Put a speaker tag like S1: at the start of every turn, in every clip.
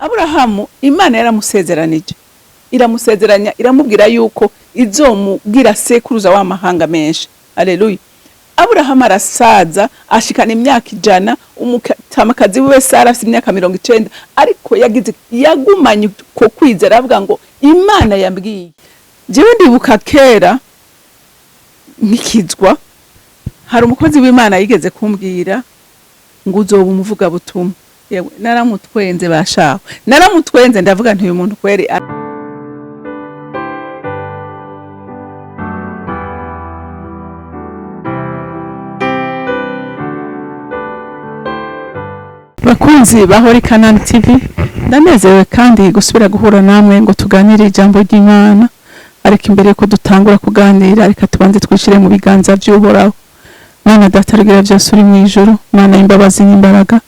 S1: Aburahamu Imana yaramusezeranije, iramusezeranya, iramubwira yuko izomubwira sekuruza w'amahanga menshi. Haleluya! Aburahamu arasaza, ashikana imyaka 100, umutamakazi wiwe Sara afite imyaka 90, ariko yagize yagumanye ko kwizera, avuga ngo Imana yambwiye. Jewe ndibuka kera nkikizwa, hari umukozi w'Imana yigeze kumbwira ngo uzoba umuvugabutumwa. Yewe, naramutwenze bashaho, naramutwenze, ndavuga nti uyu muntu kweri. Bakunzi ba Holy Canaan TV, ndanezerewe kandi gusubira guhura namwe ngo tuganire ijambo ry'Imana. Ariko imbere yuko dutangura kuganira, reka tubanze twishire mu biganza by'Uhoraho. Mana Data rugira byose uri mu ijuru, Mana y'imbabazi n'imbaraga,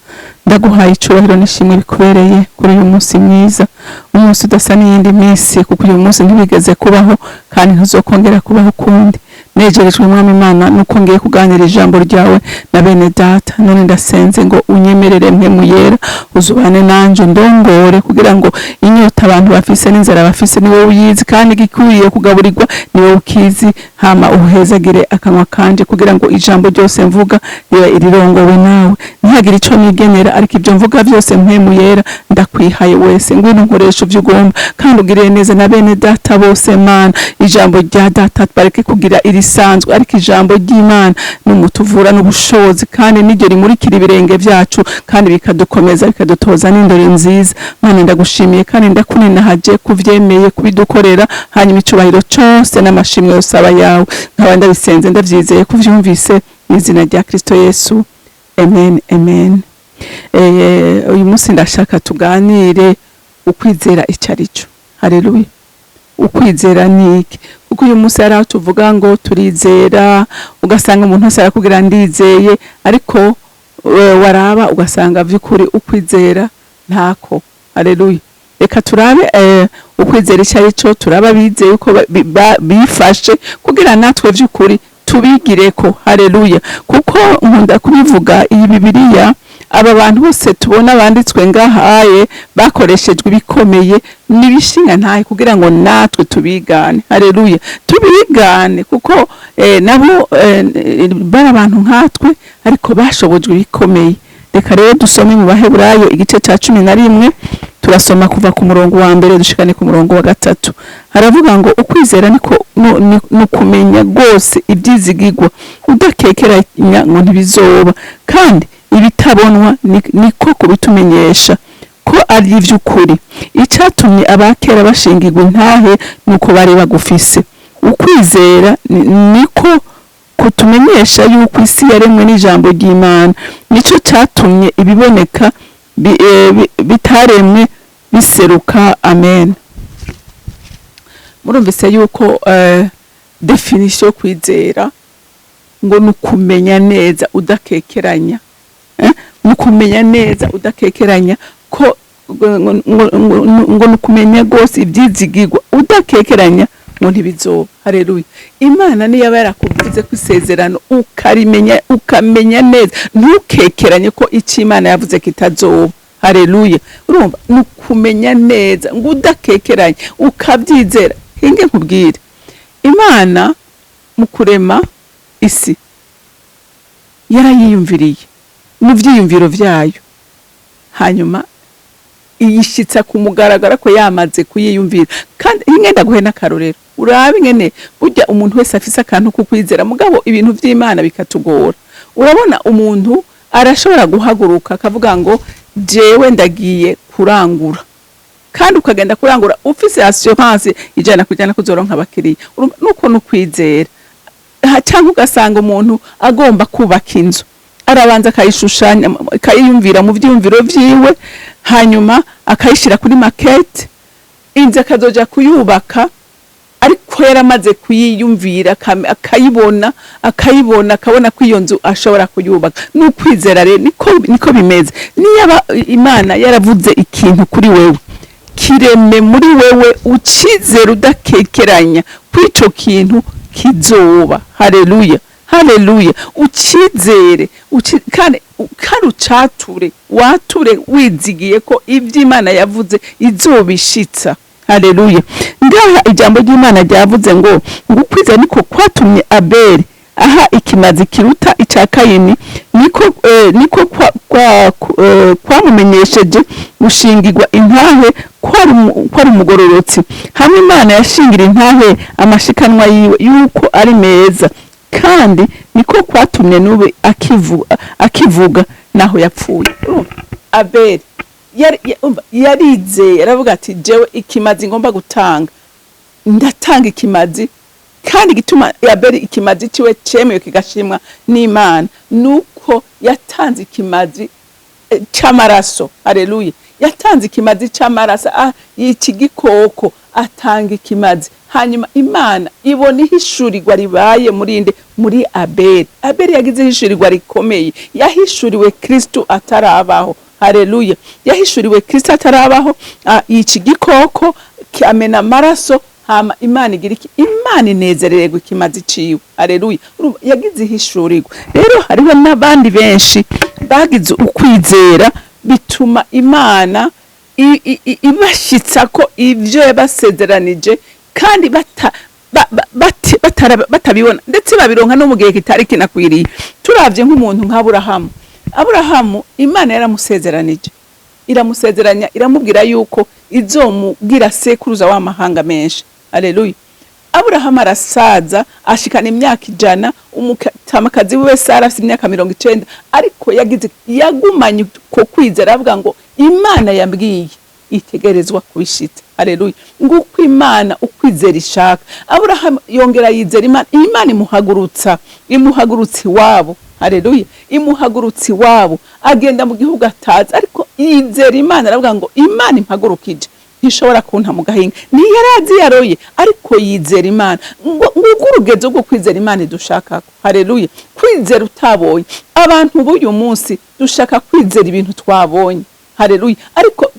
S1: ndaguhaye icubahiro n'ishimwe bikubereye kuri uyu munsi mwiza, umunsi udasa n'iyindi minsi, kuko uyu munsi ntiwigeze kubaho kandi ntuzokongera kubaho ukundi. Negerejwe, Mwami Imana, nuko ngiye kuganira ijambo ryawe na bene data. None ndasenze ngo unyemerere Mpwemu Yera uzubane nanje, ndongore, kugira ngo inyota abantu bafise n'inzara bafise ni wowe uyizi, kandi igikwiriye kugaburirwa ni wowe ukizi. Hama uhezagire akanwa kanje kugira ngo ijambo ryose mvuga ribe irirongowe nawe, ntihagire ico nigenera, ariko ibyo mvuga byose, Mpwemu Yera, ndakwihaye wese, ngwino nkoresha ivyo ugomba kandi ugirire neza na bene data bose. Mana, ijambo rya data bareke kugira irisanzwe, ariko ijambo ry'Imana n'umutuvura n'ubushobozi, kandi niryo rimurikira ibirenge byacu kandi bikadukomeza, bikadutoza n'indoro nziza. Mana, ndagushimiye kandi ndakuninahaje kuvyemeye kubidukorera. Hanyuma icubahiro cose n'amashimwe yose aba yawe. Nkaba ndabisenze ndavyizeye kuvyumvise, mu izina rya Kristo Yesu, amen, amen. Uyu munsi ndashaka tuganire ukwizera icyo ari cyo. Haleluya! Ukwizera ni iki? Kuko uyu munsi hari aho tuvuga ngo turizera, ugasanga umuntu wese arakubwira ndizeye, ariko waraba ugasanga by'ukuri ukwizera ntako. Haleluya! Reka turabe ukwizera icyo ari cyo, turaba bizeye uko bifashe kugira natwe by'ukuri tubigireko. Haleluya! Kuko nkunda kubivuga, iyi Bibiliya, aba bantu bose tubona banditswe ngahaye bakoreshejwe ibikomeye n'ibishinga ntahe kugira ngo natwe tubigane. Haleluya! Tubigane kuko nabo bari abantu nkatwe, ariko bashobojwe ibikomeye. Reka rero dusome mu Baheburayo igice cya 11, turasoma kuva ku murongo wa 1 dushikane ku murongo wa 3. Haravuga ngo ukwizera niko ni ukumenya rwose ibyizigigwa, udakekeranya ngo ntibizoba, kandi ibitabonwa niko kubitumenyesha ko ari iby'ukuri. Icyatumye abakera bashingirwa intahe nuko bari bagufise. Ukwizera niko kutumenyesha yuko isi yaremwe n'ijambo ry'Imana, nicyo cyatumye ibiboneka bitaremwe biseruka. Amen. Murumvise yuko définition yo kwizera ngo ni ukumenya neza udakekeranya, ni ukumenya neza udakekeranya ko ngo ni ukumenya rwose ibyizigirwa udakekeranya ngo ntibizoba. Haleluya! Imana niyo aba yarakuvuze ko isezerano ukarimenya, ukamenya neza, ntukekeranye ko icyo Imana yavuze kitazoba. Haleluya! Urumva, ni ukumenya neza ngo udakekeranye ukabyizera. Hinge nkubwire, Imana mu kurema isi yarayiyumviriye mu byiyumviro byayo, hanyuma iyishitsa ku mugaragaro ko yamaze kuyiyumvira. Kandi hinge ndaguhe n'akarorero, urabe ingene burya umuntu wese afise akantu ko kwizera, mugabo ibintu vy'Imana bikatugora. Urabona, umuntu arashobora guhaguruka akavuga ngo jewe ndagiye kurangura, kandi ukagenda kurangura ufise assurance 100% kuzoronka abakiriya. Urumva, nuko nukwizera. Canke ugasanga umuntu agomba kubaka inzu, arabanza akayishushanya, akayiyumvira mu vyiyumviro vyiwe, hanyuma akayishira kuri maquette, inzu akazoja kuyubaka ariko yaramaze kuyiyumvira, akayibona, akabona ko iyo nzu ashobora kuyubaka. Ni ukwizera rero, niko bimeze. Niba Imana yaravuze ikintu kuri wewe, kireme muri wewe ucizera udakekeranya ko ico kintu kizoba. Haleluya! Haleluya! Ucizere, kandi ucature, wature wizigiye ko ibyo Imana yavuze izobishitsa. Haleluya! Ngaha ijambo ry'Imana ryavuze ngo ukwizera niko kwatumye Abeli aha ikimazi kiruta icya Kayini, niko kwamumenyesheje gushingirwa intahe ko ari umugororotsi, hamwe Imana yashingira intahe amashikanwa yiwe yuko ari meza, kandi niko kwatumye n'ubu akivuga naho yapfuye. Urumva, Abeli umva, yarizeye, aravuga ati: "Jewe ikimazi ngomba gutanga, ndatanga ikimazi." Kandi igituma Abeli ikimazi ciwe cemewe kigashimwa n'Imana nuko yatanze ikimazi c'amaraso. Haleluya! Yatanze ikimazi c'amaraso, yica igikoko, atanga ikimazi, hanyuma Imana ibona ihishurirwa ribaye muri nde? Muri Abeli. Abeli yagize ihishurirwa rikomeye, yahishuriwe Kristu atarabaho. Haleluya! Yahishuriwe Kristo atarabaho. Yica igikoko, amena amaraso, hama Imana igira iki? Imana inezerererwa ikimazi ciwe. Haleluya! Urumva, yagize ihishurirwa. Rero hariho n'abandi benshi bagize ukwizera, bituma Imana ibashitsa ko ivyo yabasezeranije, kandi batabibona, ndetse babironka no mu gihe kitari kinakwiriye. Turavye nk'umuntu nk'Aburahamu, Aburahamu Imana yaramusezeranije, iramusezeranya, iramubwira yuko izomugira sekuruza w'amahanga menshi. Haleluya! Aburahamu arasaza, ashikana imyaka 100, umutamakazi wiwe Sara afite imyaka 90, ariko yagize, yagumanye ko kwizera, avuga ngo Imana yambwiye itegerezwa kubishitsa. Haleluya! Nguko Imana ukwizera ishaka. Aburahamu yongera yizera Imana, Imana imuhagurutsa iwabo. Haleluya! Imuhagurutsa iwabo, agenda mu gihugu atazi, ariko yizera Imana, aravuga ngo Imana impagurukije ntishobora kunta mu gahinga. Ntiyarazi yaroye, ariko yizera Imana. Ngo nguko urugezo rwo kwizera Imana idushakako. Haleluya! Kwizera utabonye. Abantu b'uyu munsi dushaka kwizera ibintu twabonye. Haleluya! Ariko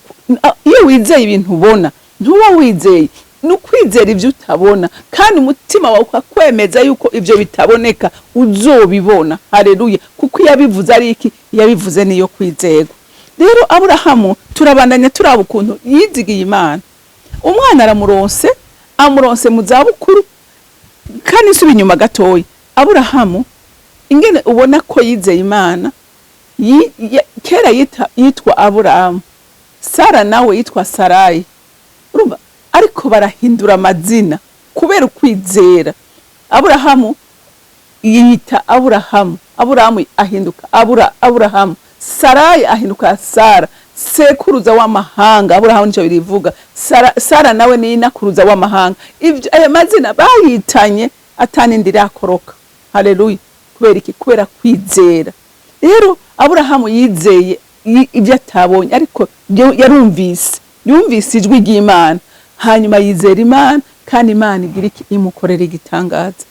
S1: iyo wizeye ibintu ubona, ntuba wizeye. Ni ukwizera ibyo utabona, kandi umutima wawe ukakwemeza yuko ibyo bitaboneka uzobibona. Haleluya! Kuko iyo abivuze ari iki? Iyo abivuze niyo kwizerwa. Rero Aburahamu turabandanya turaba ukuntu yizigiye Imana. Umwana aramuronse, amuronse mu zabukuru. Kandi nsubira inyuma gatoya, Aburahamu ingene ubona ko yizeye Imana, kera yitwa Aburahamu, Sara nawe yitwa Sarayi. Urumva, ariko barahindura amazina kubera ukwizera. Aburahamu yita Aburahamu, Aburahamu ahinduka Aburahamu, Sarayi ahinduka Sara, sekuruza w'amahanga. Aburahamu nicyo birivuga. Sara nawe ni inakuruza w'amahanga. Ivyo aya mazina bayitanye atanindi irakoroka. Haleluya! Kubera iki? Kubera kwizera. Rero Aburahamu yizeye ibyo atabonye, ariko yarumvise, yumvise ijwi ry'Imana, hanyuma yizera Imana, kandi Imana igira iki? Imukorera igitangaza.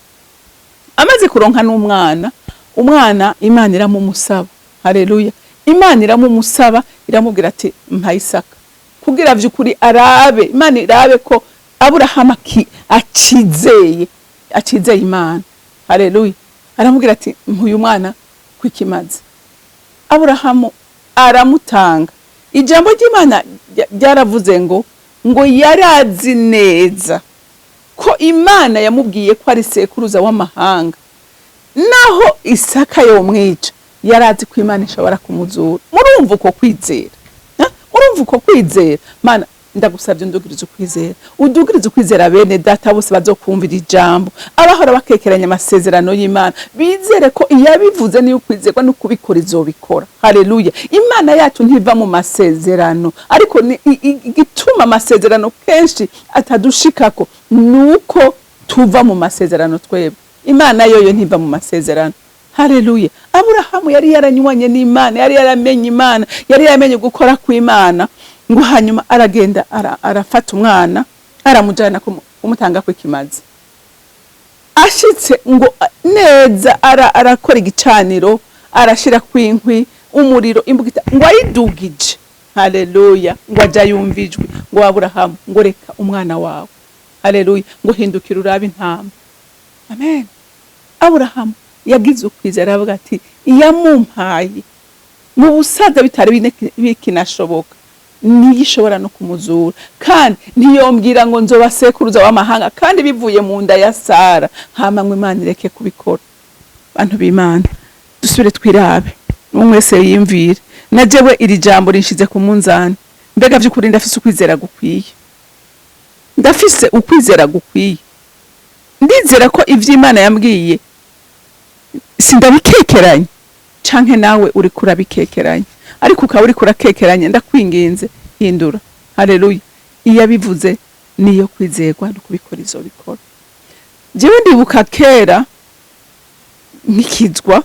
S1: Amaze kuronka n'umwana, umwana Imana iramumusaba. Haleluya! Imana iramumusaba, iramubwira ati: "Mpa Isaka," kugira vy'ukuri arabe, Imana irabe ko Aburahamu acizeye Imana. Haleluya! Aramubwira ati: "Mpuyu mwana kwikimazi." Aburahamu aramutanga. Ijambo ry'Imana ryaravuze ngo yarazi neza ko Imana yamubwiye ko ari sekuruza w'amahanga, naho Isaka yomwica, yarazi ko Imana ishobora kumuzura. Murumva uko kwizera? Ha? Murumva uko kwizera? Mana, ndagusabye undugirize ukwizera, udugirize ukwizera bene data bose bazokumvira ijambo, abahora bakekeranya amasezerano y'Imana, bizere ko iyabivuze niyo ukwizerwa no kubikora izobikora. Haleluya! Imana yacu ntiva mu masezerano, ariko igituma amasezerano kenshi atadushikako nuko tuva mu masezerano twebwe. Imana yoyo ntiva mu masezerano. Haleluya! Aburahamu yari yaranywanye n'Imana, yari yaramenye Imana, yari yaramenye gukora kw'Imana. Ngo hanyuma aragenda, arafata umwana, aramujana kumutanga kw'ikimazi. Ashitse ngo neza, arakora igicaniro, arashira kw'inkwi, umuriro, imbugita, ngo ayidugije. Haleluya! Ngo aja yumva ijwi ngo: "Aburahamu," ngo, "reka umwana wawe." Haleluya! Ngo: "Hindukira urabe intama." Amen! Aburahamu Yagize ukwizera, aravuga ati: "Iyamumpaye mu busaza bitari bikinashoboka, ntiyishobora no kumuzura, kandi ntiyombwira ngo nzoba sekuruza w'amahanga kandi bivuye mu nda ya Sara, hama ngo Imana ireke kubikora." Bantu b'Imana, dusubire twirabe, umwe wese yiyumvire. Na jewe iri jambo rinshize ku munzani. Mbega vy'ukuri ndafise ukwizera gukwiye? Ndafise ukwizera gukwiye? Ndizera ko ivyo Imana yambwiye sindabikekeranye, canke nawe uriko urabikekeranya? Ariko ukaba uriko urakekeranya, ndakwinginze, hindura. Haleluya! Iyo abivuze niyo kwizerwa, no kubikora izobikora. Jewe ndibuka kera nkikizwa,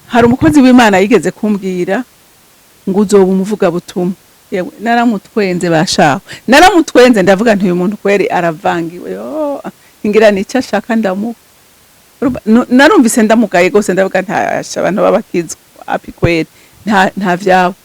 S1: hari umukozi w'Imana yigeze kumbwira ngo uzoba umuvugabutumwa. Yewe, naramutwenze bashaho, naramutwenze, ndavuga nti: "Uyu muntu kweri aravangiwe." Yo, ngira nicyo ashaka ndamuha. Urumva, narumvise ndamugaye gose, ndavuga ntasha abantu babakizwa api kweri, nta vyabo.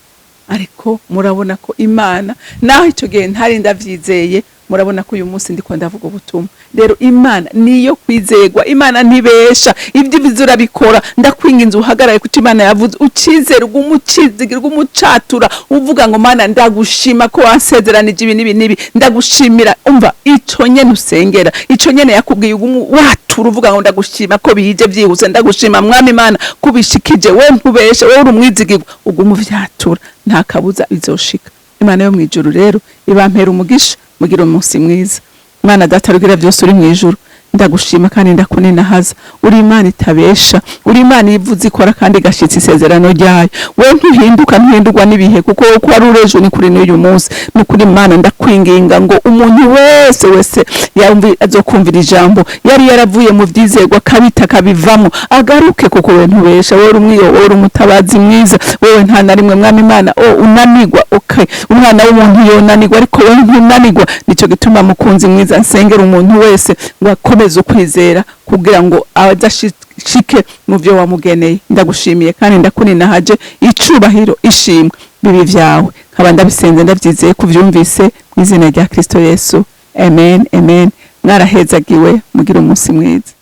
S1: Ariko murabona ko Imana, naho ico gihe ntari ndavyizeye, murabona ko uyu munsi ndiko ndavuga ubutumwa. Rero Imana niyo kwizegwa, Imana ntibesha, ibyo ivuze urabikora. Ndakwinginze, uhagarare kuco Imana yavuze, ucizere, ugume ucizigira, ugume ucatura, uvuga ngo: "Mana, ndagushima ko wansezeranije ibi n'ibi n'ibi, ndagushimira." Umva, ico nyene usengera, ico nyene yakubwiye, ugume watura uvuga ngo: "Ndagushima ko bije byihuse, ndagushima Mwami Imana kubishikije, we ntubeshe, wowe uri umwizigirwa." Ugume uvyatura, nta kabuza bizoshika. Imana yo mwijuru rero ibampera umugisha, mugira umunsi mwiza. Imana Data rugira byose uri mwijuru, ndagushima kandi ndakuninahaza. Uri Imana itabesha, uri Imana ivuze ikora kandi igashitsa isezerano ryayo. We ntuhinduka, ntuhindurwa n'ibihe, kuko uko wari uri ejo ni kuri n'uyu munsi. Ni ukuri Imana, ndakwinginga ngo umuntu wese wese yumvi azokumvira ijambo, yari yaravuye mu vyizerwa akabita akabivamo, agaruke, kuko we ntubesha. Wowe uri umwiyo, wowe uri umutabazi mwiza, wewe nta na rimwe, Mwami Imana, o unanigwa. Okay, umwana w'umuntu yonanigwa, ariko wewe ntunanigwa. Nico gituma, mukunzi mwiza, nsengera umuntu wese ngo akomeze ukwizera kugira ngo adashike mu byo wamugeneye. Ndagushimiye kandi ndakuninahaje. Icubahiro, ishimwe bibi vyawe. Nkaba ndabisenze ndavyizeye kuvyumvise, mu izina rya Kristo Yesu, amen, amen. Mwarahezagiwe, mugira umunsi mwiza.